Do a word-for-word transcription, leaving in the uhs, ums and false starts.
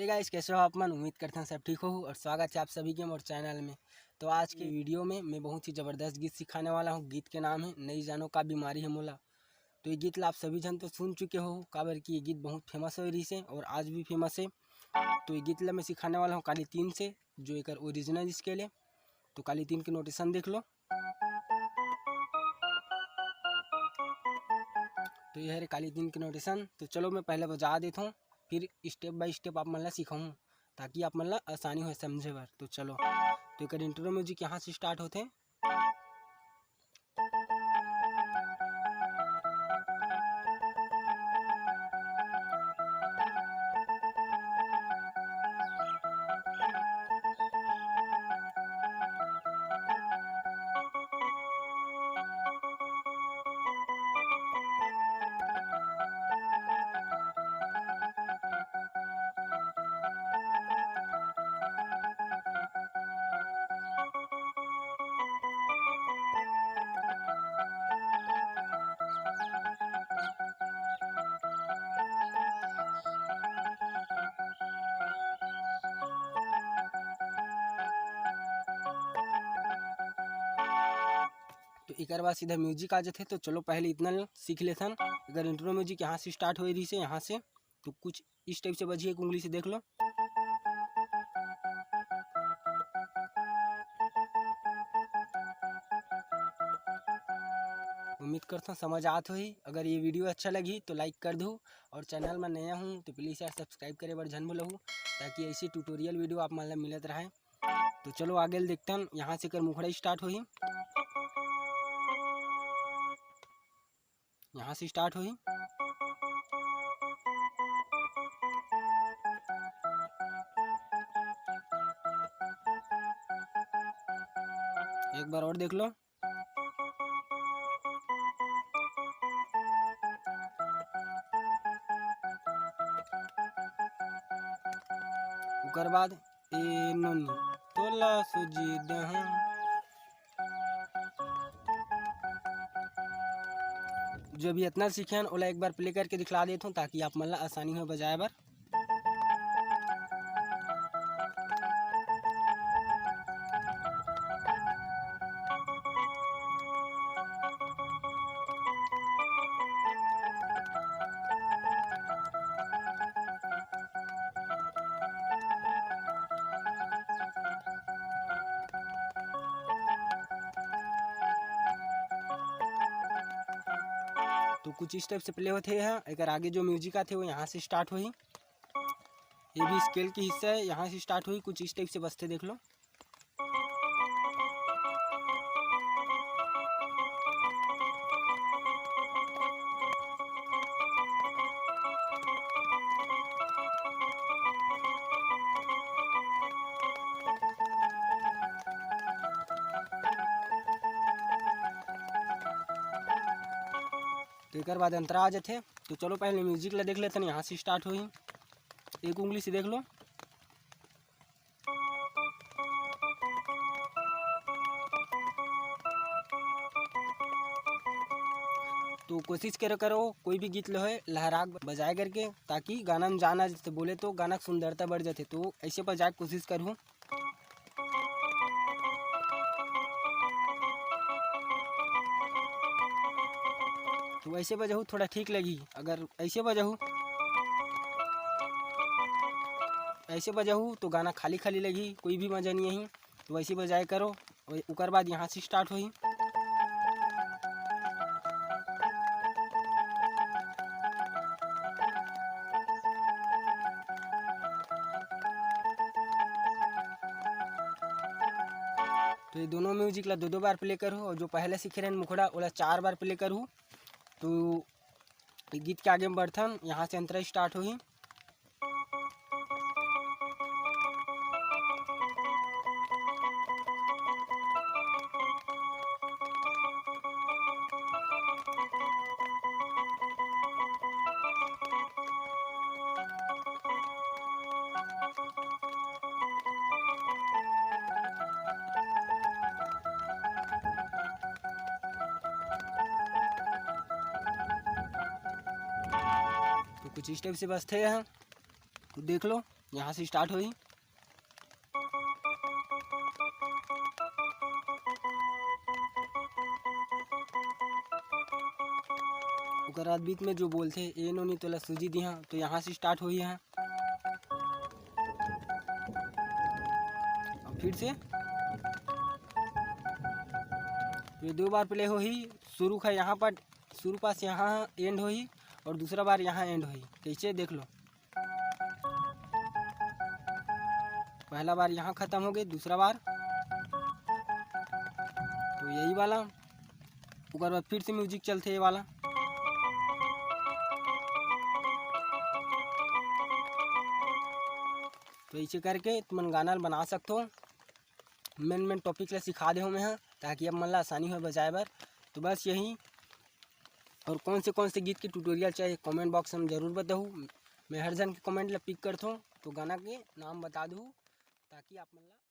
Hey guys, कैसे हो आप मन? उम्मीद करते हैं सब ठीक हो और स्वागत है आप सभी के मोर चैनल में। तो आज के वीडियो में मैं बहुत ही ज़बरदस्त गीत सिखाने वाला हूँ। गीत के नाम है नहीं जानो का बीमारी है मोला। तो ये गीत ला आप सभी जन तो सुन चुके हो, काबर कि ये गीत बहुत फेमस हो रही से और आज भी फेमस है। तो ये गीत ला मैं सिखाने वाला हूँ काली तीन से, जो एकर ओरिजिनल स्केल है। तो काली तीन के नोटेशन देख लो। तो ये हरे काली तीन के नोटेशन। तो चलो मैं पहले बजा देता हूँ, फिर स्टेप बाय स्टेप आप मन ला सिखाऊँ, ताकि आप मन ला आसानी हो समझे बर। तो चलो, तो एकर इंट्रो म्यूजिक यहाँ से स्टार्ट होते। तो एकर बाद सीधा म्यूजिक आ जाथे। तो चलो पहले इतना सीख लेथन। अगर इंट्रो म्यूजिक यहाँ से स्टार्ट होए रही से, यहाँ से, तो कुछ इस टाइप से बजी, एक उंगली से देख लो। उम्मीद करता हूँ समझ आत होही। अगर ये वीडियो अच्छा लगी तो लाइक कर दू, और चैनल में नया हूँ तो प्लीज़ यार सब्सक्राइब करे बर झन भूलहू, ताकि ऐसी ट्यूटोरियल वीडियो आप मन ला मिलत रहे। तो चलो आगे ल देखते हैं। यहाँ से कर मुखड़ा स्टार्ट होही, यहाँ से स्टार्ट होही। एक बार और देख लो। ओकर बाद ए नोनी तोला सुजी देहूं। जो भी इतना सीखेन, ओला एक बार प्ले करके दिखला देथों, ताकि आप मन ला आसानी हो बजाए बर। तो कुछ इस टाइप से प्ले होथे। यहाँ एकर आगे जो म्यूजिक आथे, वो यहाँ से स्टार्ट होही। ये भी स्केल के हिस्सा है, यहाँ से स्टार्ट होही, कुछ इस टाइप से बजथे, देख लो। तो एकर बाद अंतरा आ जाथे। तो चलो पहले म्यूजिक ला देख लेथन, यहाँ से स्टार्ट होही। एक उंगली से देख लो। तो कोशिश करो, करो कोई भी गीत लो है लहराग बजाए करके, ताकि गाना में जाना जैसे बोले तो गाना की सुंदरता बढ़ जाते। तो ऐसे बजाए कोशिश करूँ। तो ऐसे बजाहू थोड़ा ठीक लगी। अगर ऐसे बजाहू, ऐसे बजाहू तो गाना खाली खाली लगी, कोई भी मजा नहीं है। तो वैसे बजाए करो। ओकर बाद यहाँ से स्टार्ट होही। तो ये दोनों म्यूजिक ला दो दो बार प्ले करू, और जो पहले सीखे रहन मुखड़ा, ओला चार बार प्ले करू। तो ये गीत के आगे में बढ़थन, यहाँ से अंतरा स्टार्ट होही। तो कुछ इस टाइप से बजथे यहाँ, तो देख लो। यहाँ से start होही। ओकर बाद बीच में जो बोलथे, "ए नोनी तोला सूजी दिहा", तो यहाँ से start होही है। अब फिर से ये दो बार play होही। शुरू का यहाँ पर, शुरू पास यहाँ end होही और दूसरा बार यहाँ end होही। कैसे, देख लो। पहला बार यहाँ खत्म हो गए, दूसरा बार तो यही वाला। ओकर बाद फिर से music चलथे ये वाला। तो ऐसे करके तुमन गाना ल बना सकथो। Main main topic ला सिखा दे हो मैं ह, ताकि अब मन ला आसानी हो बजाए बर। तो बस यही, और कौन से कौन से गीत के tutorial चाहिए, comment box में जरूर बताहू। मैं हर जन के comment ला pick करथो, तो गाना के नाम बता दू, ताकि आप मन ला